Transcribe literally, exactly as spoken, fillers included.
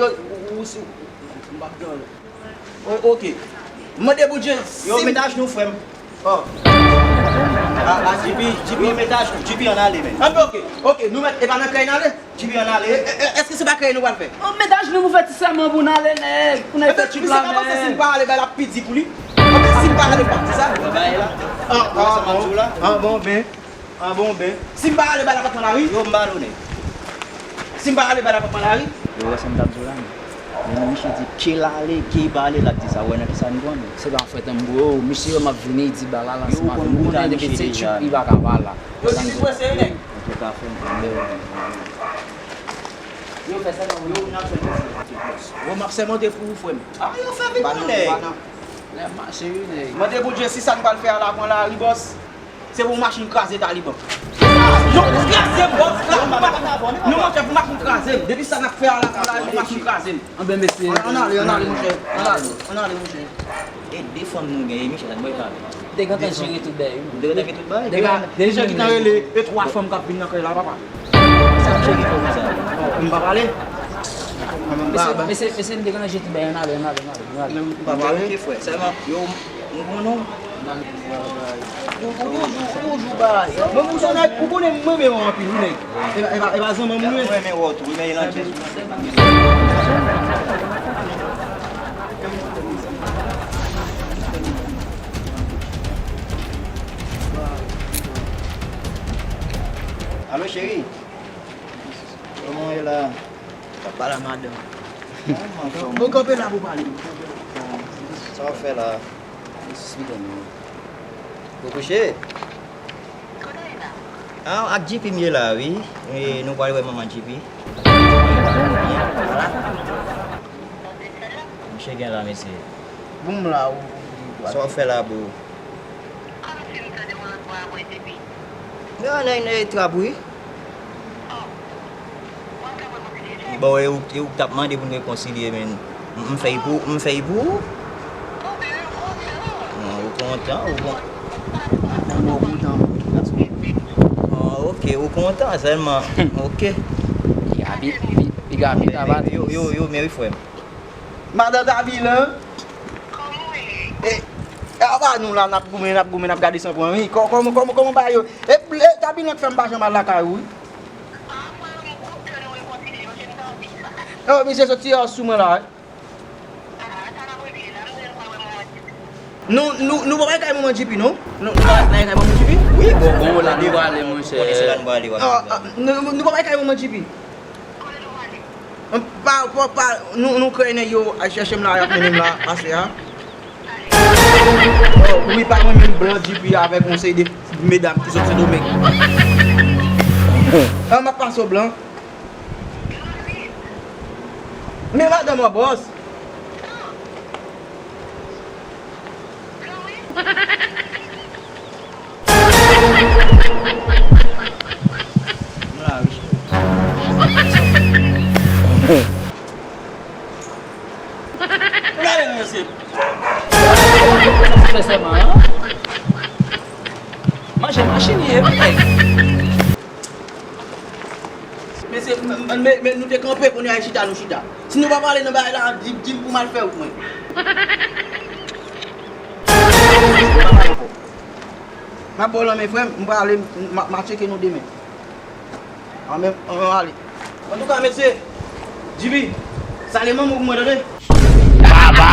yo, ou, ou, si, m p ap gen anyen. O-, oke. M mande Bondye si. Yo, mete ajenou, frè m. Oh. A, a, J P, J P, mete ajenou. J P, ann ale, men. Ann, oke, oke, nou mèt, e pa nan kay n ale? J P, ann ale. E, e, e, èske se pa kay nou pral fè? Oh, mete ajenou pou fè ti sèman pou n ale, nèg. Pou n al fè trip la, men. Misye pa panse si l pa ale, bagay la pi di pou li? Anben, si l pa ale, l p ap di sa. Bagay la. An, an, bon. An, bon, ben. An, bon, ben. Si m pa ale, bagay la p ap pran lari? Yo, m ba l onè. Si m pa ale, bagay la p ap pran lari? Yo, wè sa m t ap di w la, men. Men misye di, ke l ale, ke l pa ale, l ap di sa. Ou wè nan kisa n pran, men. Se pa fè tanbou, yo, misye wè m ap vini, di ba la, la, se pa vin konnen depi se tchip, li pa ka pa la. Yo di li prese, wi, nèg. Antouka, frè m, yo, n ap fè l prese. Yo, m ap sèmante pou ou, frè m. A, yo fè vin konnen. Lè m mache, wi, nèg. Mande Bondye si sa n pral fè a la pran lari, bòs. Se pou machin kraze Taliban. Kraze m, bòs, kraze m. Nou, monchè, pou machin kraze m. Depi sa n ap fè a la, pou la, pou machin kraze m. Anben, mesye. Ann ale, ann ale, monchè. Ann ale, ann ale, monchè. E de fanm nou genyen, Michel, ak bòy sa. Te gentan jere tout bagay, wi. Te gentan jere tout bagay. Deja, deja ki t an rele, e twa fanm k ap vin nan kay la, papa. Sa m cheri fè konsa. M pa pale. Mesye, mesye, mesye, m te gentan jere tout bagay, ann ale, ann ale, ann ale, ann ale. M pa pale. Ok, frè. Sèlman, yo, m konnen w. Ou, ou toujou, ou toujou bay. Mwen, m se nèg, ou konnen m renmen w anpil, wi, nèg. E pa, e pa, e pa zanmanm ou ye. Mwen renmen w tou, wi, men e nan tèt ou. Alo, cheri. Kòman w ye la? Papa la madanm. Bon, kanpe la pou pale. Sa w fè la? Ou kouche? Ah, ak J P m ye la, wi. E, nou pral wè manman J P. Misye gen la, mesye. Bon, m la, ou, ou, ou, sa w fè la, bro? Kòmsi m tande yon lòt vwa apre J P. Non, nan, nan, trap, wi. Bon, e ou, e ou k t ap mande pou n rekonsilye, men m, m fè l pou, m fè l pou ou. Bon, ou kontan, ou kontan. Mwen kontan. Ah, ok, ou kontan sèlman. Ok. Piga, pi, pi, piga, piga, yo, yo, yo, men wi, frè m. Madan Tabilan. E, e, apa nou la, n ap goumen, n ap goumen, n ap gade san pran, wi. Kò-, kòman, kòman, kòman bagay yo? E, e, Tabilan k fè m pa janm al lakay ou, wi. Oh, misye soti yè sou mwen la, wi. Nou, nou, nou pa bay kay manman J P, non? Nou, nou pa bay kay manman J P? Wi, bon, bon, la nou prale, monchè. Kote se la nou prale, wè. Ah, ah, nou, nou, nou pa bay kay manman J P. Pa, pa, pa, nou, nou kreye nèg yo al chèche m la, y ap mennen m la, aswè a. Oh, wi, pa mwen menm, blan J P avèk yon seri de medam ki sot Sendomeng. An, m ap pase w blan. Men madanm ou, bòs. Gade nan mesye. Sa fè sèman, an? Manje machin ye, wi. Mesye, m, m, men, men nou te kanpe, kounye a e chita nou chita. Si nou pa pale nan bagay la, di, di m pou m al fè wout mwen. M ap ba w lanmen, frè m, m prale, m, m, m a tcheke nou demen. An men, an, ale. Antouka, mesye, J P, sale manman w pou mwen, tande? Baba!